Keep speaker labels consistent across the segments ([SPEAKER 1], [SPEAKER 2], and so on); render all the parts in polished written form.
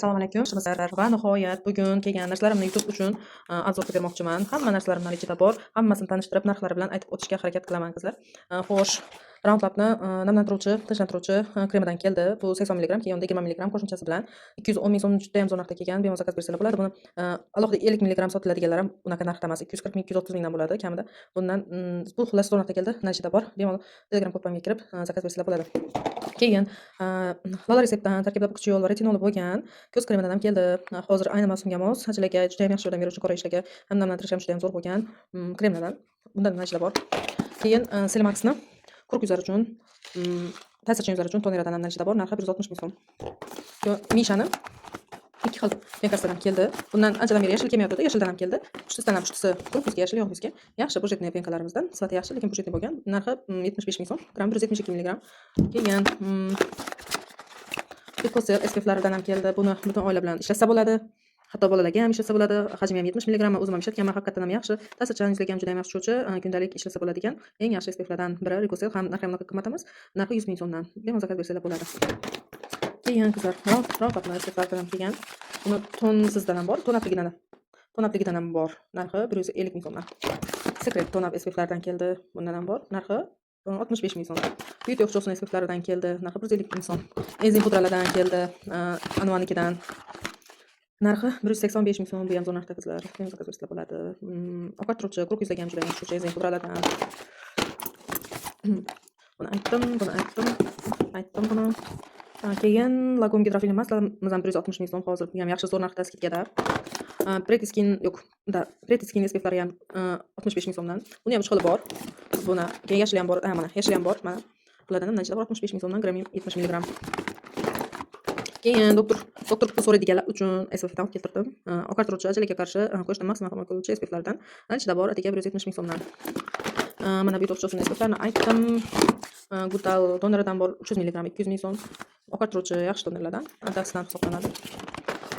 [SPEAKER 1] Assalomu alaykum, qizlar. Va nihoyat bugun kelgan narsalarimni YouTube uchun обзор qilib bermoqchiman. Hamma narsalarimdan ichida bor. Hammasini tanishtirib, narxlari bilan aytib o'tishga harakat qilaman, qizlar. Xo'sh, Round Lab'ni namlantiruvchi, tinchlantiruvchi kremidan keldi. Bu 80 mg, keyin yonida 20 mg qo'shimchasi bilan 210 ming so'm, juda ham zo'r narxda kelgan. Bemalol zakaz bersanglar bo'ladi. Buni alohida 50 mg sotiladiganlar ham unaqa narxda emas. 240 ming, 230 mingdan bo'ladi kamida. Bundan bu xullas zo'r narxda keldi. Narxida bor. Bemalol Telegram gruppamga kirib, zakaz bersanglar bo'ladi. Keyin Lala Receptdan tarkibida bakuchiol va retinoli bo'lgan ko'z kremidan ham keldi. Hozir ayni mavsumga mos, ajinlarga juda ham yaxshi yordam beruvchi, qora ishlarga ham namlantirish ham juda ham zo'r bo'lgan kremlardan. Bundan narxlar bor. Keyin Celimaxni quruq yuzlar uchun, ta'sirchan yuzlar uchun toneridan ham narxida bor. Narxi 160 ming so'm. Mishani ikki xil пенка sidan keldi. Bundan anchadan beri yashil kelmayotgandi, yashildan ham keldi. Uchtisidan ham, uchtisi quruq yuzga, yashil yog' yuzga. Yaxshi бюджетный пенка larimizdan. Sifati yaxshi, lekin бюджетный bo'lgan. Narxi 75 ming so'm. Gramm 172 milligramm. Keyin Ecocell SPFlaridan ham keldi. Buni butun oila bilan ishlatsa bo'ladi. Hatto bolalarga ham ishlatsa bo'ladi. Hajmi ham 70 milligramm. O'zim ham ishlatganman, haqiqatdan ham yaxshi. Ta'sirchan, yuzlarga ham juda ham yaxshi tushuvchi, kundalik ishlatsa bo'ladigan eng yaxshi SPFlardan biri Ecocell ham, narxi ham unaqa qimmat emas. Narxi 100 ming so'mdan. Bemalol zakaz bersanglar bo'ladi. Keyin, qizlar, Round Lab'ni SPFlaridan ham kelgan. Buni tonsizdan ham bor, tonapligidan ham. Tonapligidan ham bor. Narxi 150 ming so'mdan. Secret tonap SPFlaridan keldi. Bundan ham bor. Narxi 65 ming so'm. Beauty of Joseon SPFlaridan keldi. Narxi 150 ming so'm. Enzim pudralardan keldi. Anvanikidan. Narxi 185 ming so'm. Bu ham zo'r narxda, qizlar. Bemalol zakaz bersanglar bo'ladi. Oqartiruvchi, quruq yuzlarga ham juda ham tushuvchi enzim pudralardan. Buni aytdim, buni aytdim. Aytdim buni. Keyin Lagom гидрофильный масло miz ham 160 ming so'm hozir. Bu ham yaxshi, zo'r narxda, скидка da. Pretty Skin yo'q, да, Pretty Skin SPFlari ham 65 ming so'mdan. Buni ham uch xili bor. Buni keyin yashili ham bor. Ha, mana yashili ham bor. Mana. Bulardan ham nachida bor, 65 ming so'mdan, grammi 70 milligramm. Keyin doktor pul so'raydiganlar uchun SPFdan olib keltirdim. Oqartiruvchi, ajinlarga qarshi quyoshdan maksimal himoya qiluvchi SPFlardan. Ichida bor, atigi 170 ming so'mdan. Mana bu o'xshashini SPFlarni aytdim. Gutal toneridan bor, 300 mg 200 ming so'm. Oqartiruvchi yaxshi tonerlardan, antioksidan hisoblanadi.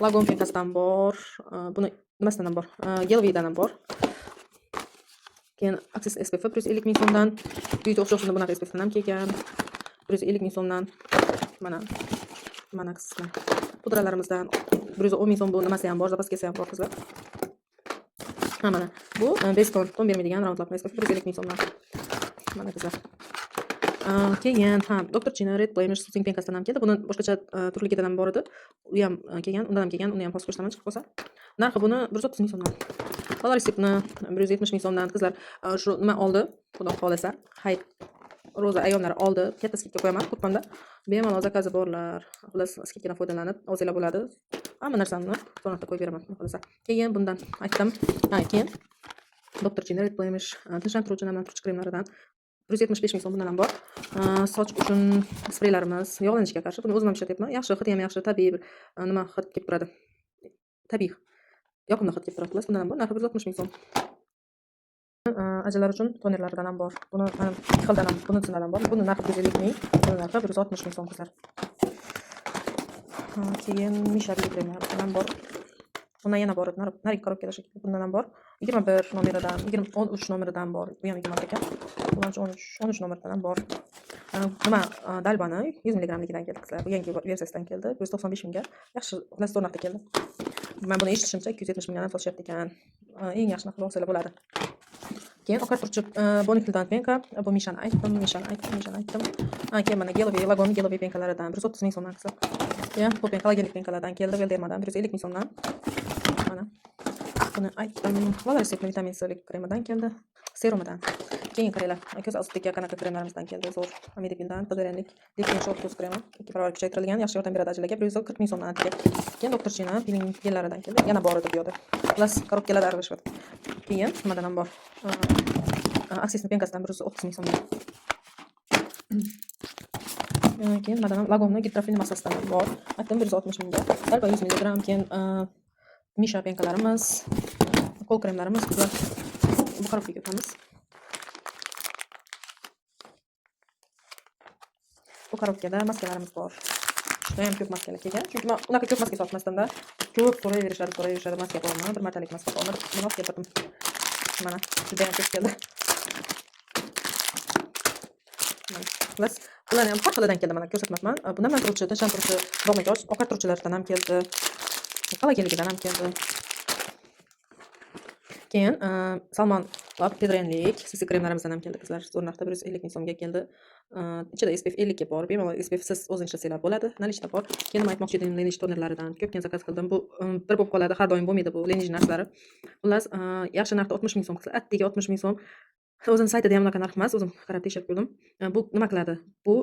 [SPEAKER 1] Lagom пенка sidan bor. Buni nimasidan ham bor? Гелевый dan ham bor. Keyin Access SPF 150 ming so'mdan. Beauty o'xshashini bunaqa SPFdan ham kelgan. 150 ming so'mdan. Mana. Mana qismi. Pudralarimizdan 110 ming so'm, bu nimasi ham bor, запаска si ham bor, qizlar. Ha, mana. Bu Beston ton bermaydigan Round Lab SPF 150 ming so'mdan. Mana, qizlar. Keyin ha, Dr. China Red Blemish Soothing пенка sidan ham keldi. Buni boshqacha turligidan ham bor edi. U ham kelgan, undan ham kelgan. Uni ham hozir ko'rsataman chiqib qolsa. Narxi buni 130 ming so'mdan. Color Receptni 170 ming so'mdan, qizlar, shu nima oldi? Xudo xohlasa, hayit ro'za ayomlari oldi. Katta скидка qo'yaman kurpamda. Bemalol zakazi borlar. Xullas, скидка dan foydalanib olsanglar bo'ladi. Hamma narsamni sonatda qo'yib beraman, xudo xohlasa. Keyin bundan aytdim. Ha, keyin Dr. China Red Blemish tinchlantiruvchi, namlantiruvchi kremlaridan 175 ming so'm, bundan ham bor. Soch uchun spreylarimiz yog'lanishga qarshi. Buni o'zim ham ishlatyapman. Yaxshi, hidi ham yaxshi, tabiiy bir nima hid kelib turadi. Tabiiy. Yoqimli hid kelib turadi. Xullas, bundan ham bor. Narxi 160 ming so'm. Ajinlar uchun tonerlaridan ham bor. Buni mana ikki xildan ham, bunisidan ham bor. Buni narxi 150 ming, buni narxi 160 ming so'm, qizlar. Keyin Misha beauty kremlaridan ham bor. Bundan yana bor edi. Narigi коробка da shekilli. Bundan ham bor. 21 nomeridan, 20 13 nomeridan bor. Bu ham 21 ekan. 13 13 13 nomeridan ham bor. Nima Dalbani 100 milligramligidan keldi, qizlar. Bu yangi versiyasidan keldi. 195 mingga. Yaxshi, xullas, zo'r narxda keldi. Men buni eshitishimcha 270 mingdan ham sotishyapti ekan. Eng yaxshi narxda olsanglar bo'ladi. Keyin oqartiruvchi Bonifildan пенка. Bu Mishani aytdim, Mishani aytdim, Mishani aytdim. Keyin mana гелевый, Lagom гелевый пенка laridan 130 ming so'mdan, qizlar. Keyin bu kollagenlik пенка lardan keldi Veldermadan 150 ming so'mdan. Mana. Buni aytdim. Lala vitamin C kremidan keldi. Serumidan. Keyin qaranglar, ko'z ostiga qanaqa kremlarimizdan keldi. Zo'r. Amidipildan Padarenlik Deep Short ko'z kremi 2 barobar kuchaytirilgan, yaxshi yordam beradi ajinlarga. 140 ming so'mdan atigi. Keyin Doktor China piling gellaridan keldi. Yana bor edi bu yoqda. Xullas, коробка larda aralashyapti. Keyin nimadan ham bor? Aksesni пенка sidan 130 ming so'mdan. Keyin nimadan ham, Lagomni гидрофильный масло sidan ham bor. Aytdim, 160 mingga. Dalba 100 milligramm. Keyin Misha пенка larimiz, qo'l kremlarimiz, qizlar. Bu коробка ga o'tamiz. Bu коробка da maskalarimiz bor. Judayam ko'p maskalar kelgan. Chunki men unaqa ko'p maska sotmasdim-da. Ko'p so'rayverishadi, so'rayverishadi, maska bormi, bir martalik maska bormi deb buni olib keltirdim. Mana, judayam ko'p keldi. Mana. Xullas, ularni ham har xilidan keldi, mana ko'rsatmoqman. Bu namlantiruvchi, tinchlantiruvchi, dog'ni oqartiruvchilardan ham keldi. Kollagenligidan ham keldi. Keyin Salmon Lab Pedrenlik CC kremlarimizdan ham keldi, qizlar. Zo'r narxda 150 ming so'mga keldi. Ichida SPF 50 ga bor. Bemalol SPF siz o'zing ishlatsanglar bo'ladi. Наличда bor. Keyin nima aytmoqchi edim, Laneige tonerlaridan ko'pgina zakaz qildim. Bu bir bo'lib qoladi, har doim bo'lmaydi bu Laneige narsalari. Xullas, yaxshi narxda 60 ming so'm, qizlar. Attiga 60 ming so'm. O'zini saytida ham unaqa narx emas, o'zim qarab tekshirib ko'rdim. Bu nima qiladi? Bu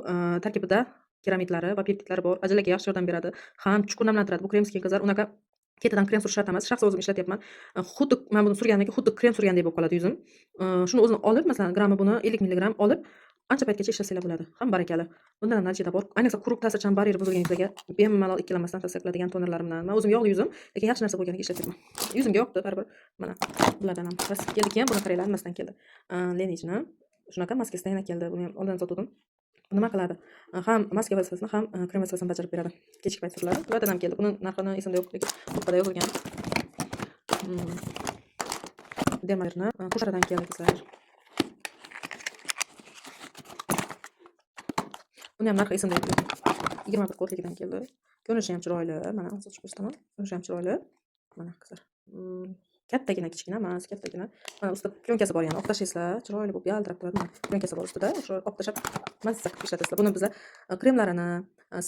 [SPEAKER 1] tarkibida keramidlari va peptidlari bor. Ajinlarga yaxshi yordam beradi. Ham chuqur namlantiradi. Bu krem skin, qizlar, unaqa ketidan krem surish shart emas. Shaxsan o'zim ishlatyapman. Xuddi mana buni surgandan keyin xuddi krem surgandek bo'lib qoladi yuzim. Shuni o'zini olib, masalan, grammi buni 50 milligramm olib, ancha paytgacha ishlatsanglar bo'ladi. Ham barakali. Bundan ham наличиеda bor. Ayniqsa quruq, ta'sirchan baryer buzilgan yuzlarga bemalol ikkilanmasdan tavsiya qiladigan tonerlarimdan. Man o'zim yog'li yuzim, lekin yaxshi narsa bo'lganiga ishlatyapman. Yuzimga yoqdi baribir. Mana bulardan ham bas keldi. Keyin buni qaranglar, nimasidan keldi. Laneigeni shunaqa maskasidan yana keldi. Buni ham oldin sotuvdim. Nima qiladi? Ham maska vazifasini, ham krem vazifasini bajarib beradi. Kechki payt suriladi. Bulardan ham keldi. Buni narxini esimda yo'q, lekin to'ppada yozilgan. Dermalerni Kushardan keldi, qizlar. Buni ham narxi esimda yo'q. 21 kodligidan keldi. Ko'rinishi ham chiroyli. Mana hozir ochib ko'rsataman. Ko'rinishi ham chiroyli. Mana, qizlar. Kattagina, kichkina emas, kattagina. Mana ustida plyonkasi bor, yana olib tashlaysizlar, chiroyli bo'lib yaltirab turadi. Mana plyonkasi bor ustida. O'sha olib tashlab mazza qilib ishlatasizlar. Buni biza kremlarini,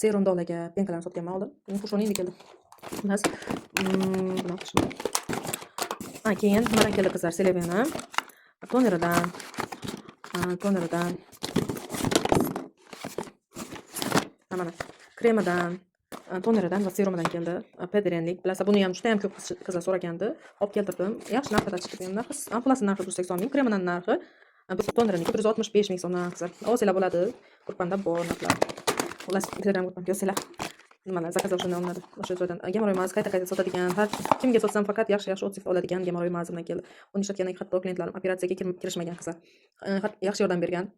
[SPEAKER 1] serum dog'larga пенка larni sotganman oldin. Xushoni endi keldi. Xullas, buni olib tashladim. Ha, keyin nimadan keldi, qizlar? Celebeni toneridan, toneridan, ha, mana kremidan, toneridan va serumidan keldi. Pederenlik. Bilasizlar, buni ham juda ham ko'p qizlar so'ragandi. Olib keltirdim. Yaxshi narxda chiqdi. Bu ham narxi, ampulasini narxi 180 ming, kremidan narxi, bu toneriniki 165 ming so'mdan, qizlar. Olsanglar bo'ladi. Gruppamda bor narxlar. Xullas, Telegram gruppamga yozsanglar, nimalar zakazlar o'shanda olinadi. O'sha joydan геморрой мазь qayta-qayta sotadigan, har kimga sotsam faqat yaxshi-yaxshi отзыв oladigan геморрой мазь imdan keldi. Uni ishlatgandan keyin hatto klientlarim operatsiyaga kirishmagan, qizlar. Yaxshi yordam bergan.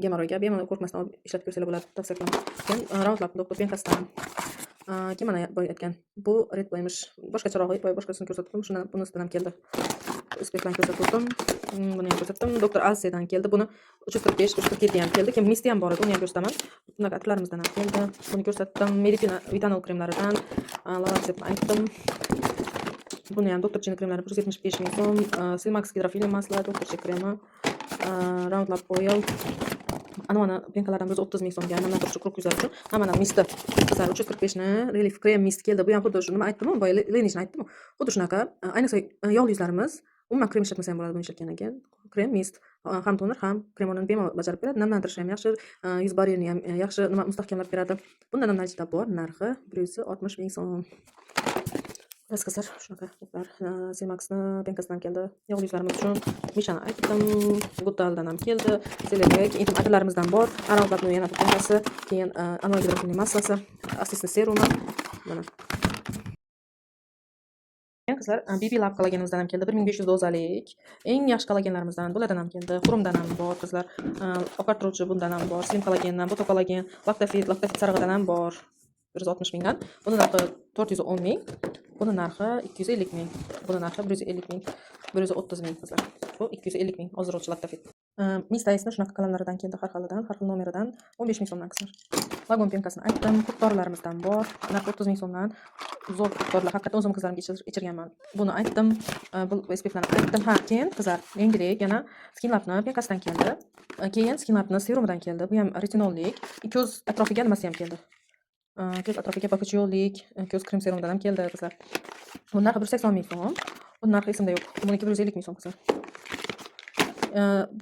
[SPEAKER 1] Геморрой ga bemalol qo'rqmasdan olib ishlatib ko'rsanglar bo'ladi. Tavsiya qilaman. Keyin Round Lab doktor пенка sidan. Keyin mana boya aytgan bu Red Blemish boshqacharog'i, boya boshqasini ko'rsatdim. Shundan bunisidan ham keldi. SPFlarni ko'rsatdim. Buni ham ko'rsatdim. Doktor Alsedan keldi. Buni 345, 347 ham keldi. Keyin Misti ham bor edi, uni ham ko'rsataman. Bunaqa atirlarimizdan ham keldi. Buni ko'rsatdim. Medipina Vitanol kremlaridan, Lalatsepni aytdim. Buni ham Doktor Chini kremlari 175 ming so'm. Silmax гидрофильный масло, Doktor Chi kremi, Round Lab Oil. Anvani пенка lardan 130 ming so'mga namlantiruvchi quruq yuzlar uchun. Ha, mana misti. Qizlar, 345 ni Relief krem mist keldi. Bu ham xuddi shu nima aytdim-ku, boya Laneigeni aytdim-ku. Xuddi shunaqa. Ayniqsa yog'li yuzlarimiz umuman krem ishlatmasa ham bo'ladi buni ishlatgandan keyin. Krem mist ham toner, ham krem o'rnini bemalol bajarib beradi. Namlantirishi ham yaxshi, yuz baryerini ham yaxshi nima mustahkamlab beradi. Bundan ham наличиеda bor. Narxi 160 ming so'm. Xullas, qizlar, shunaqa gaplar. Silmaxni пенка sidan keldi. Yog'li yuzlarimiz uchun Mishani aytdim. Goodaldan ham keldi. Sizlarga keyin atirlarimizdan bor. Aromatli yana bir пенка si, keyin Anor гидрофильный масло si, Asisni serumi. Mana. Keyin, qizlar, BB Lab kollagenimizdan ham keldi. 1500 dozalik. Eng yaxshi kollagenlarimizdan bulardan ham keldi. Xurumdan ham bor, qizlar. Oqartiruvchi bundan ham bor. Slim kollagendan, Boto kollagen, Lactofit, Lactofit sarig'idan ham bor. 160 mingdan. Buni narxi 410 ming. Buni narxi 250 ming. Buni narxi 150 ming. 130 ming, qizlar. Bu 250 ming ozdiruvchi Lactofit. Mistaysni shunaqa qalamlaridan keldi, har xilidan, har xil nomeridan 15 ming so'mdan, qizlar. Vagon пенка sini aytdim. Qurt dorilarimizdan bor. Narxi 30 ming so'mdan. Zo'r qurt dorilar. Haqiqatdan o'zim qizlarimga ichirganman. Buni aytdim. Bu SPFlarni aytdim. Ha, keyin, qizlar, yangilik yana Skin Labni пенка sidan keldi. Keyin Skin Labni serumidan keldi. Bu ham retinollik. Ko'z atrofiga nimasi ham keldi. Ko'z atrofiga bakuchiollik, ko'z krem serumidan ham keldi, qizlar. Buni narxi 180 ming so'm. Buni narxi esimda yo'q. Buniki 150 ming so'm, qizlar.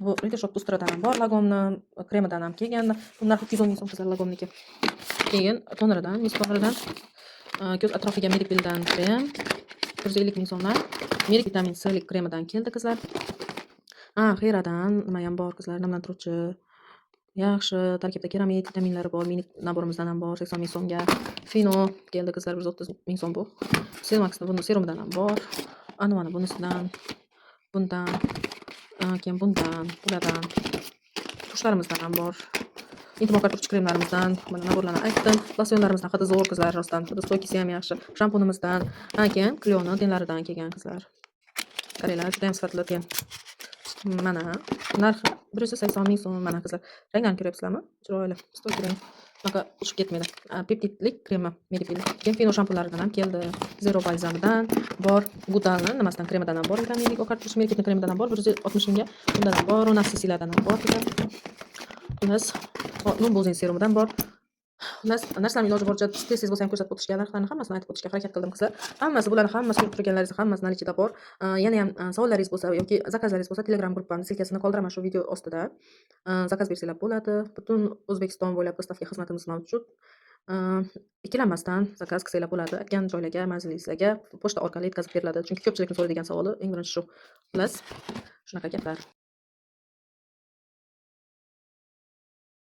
[SPEAKER 1] Bu Little Shop Ustradan ham bor, Lagomni kremidan ham kelgan. Buni narxi 210 ming so'm, qizlar, Lagomniki. Keyin toneridan, Mist toneridan, ko'z atrofiga Medipildan krem 150 ming so'mdan. Medik vitamin C kremidan keldi, qizlar. Ha, Xeradan nima ham bor, qizlar, namlantiruvchi. Yaxshi tarkibda keramid vitaminlari bor. Mini набор imizdan ham bor 80 ming so'mga. Fino keldi, qizlar, 130 ming so'm bu. Silmaxni buni serumidan ham bor. Anvani bunisidan, bundan, keyin bundan, bulardan, tushlarimizdan ham bor. Intim oqartiruvchi kremlarimizdan mana набор larni aytdim. Losyonlarimizdan hidi zo'r, qizlar, rostdan. Hidi стойкий si ham yaxshi. Shampunimizdan, ha, keyin Clioni тени laridan kelgan, qizlar. Qaranglar, juda ham sifatli тени. Mana narxi 180 000 so'm. Mana, qizlar, ranglarini ko'ryapsizlarmi? Chiroyli, стойкий rang. Bunaqa uchib ketmaydi. Peptidlik kremi Medifil. Keyin Fino shampunlaridan ham keldi. Zero balzamidan bor, Gudalni nimasidan, kremidan ham bor, vitaminlik oqartirish Merketni kremidan ham bor, 160 000ga. Bundan ham bor, Ronassisilardan ham bor, qizlar. Xullas, Numbuzin serumidan bor. Xullas, narsalarni iloji boricha tez-tez bo'lsa ham ko'rsatib o'tishga, narxlarni hammasini aytib o'tishga harakat qildim, qizlar. Hammasi, bularni hammasi, ko'rib turganlaringiz hammasi наличие da bor. Yana ham savollaringiz bo'lsa yoki zakazlaringiz bo'lsa, Telegram gruppamni ссылка sini qoldiraman shu video ostida. Zakaz bersanglar bo'ladi. Butun O'zbekiston bo'ylab доставка xizmatimiz mavjud. Ikkilanmasdan zakaz qilsanglar bo'ladi. Aytgan joylarga, manzilingizlarga pochta orqali yetkazib beriladi. Chunki ko'pchilikni so'raydigan savoli eng birinchi shu. Xullas, shunaqa gaplar.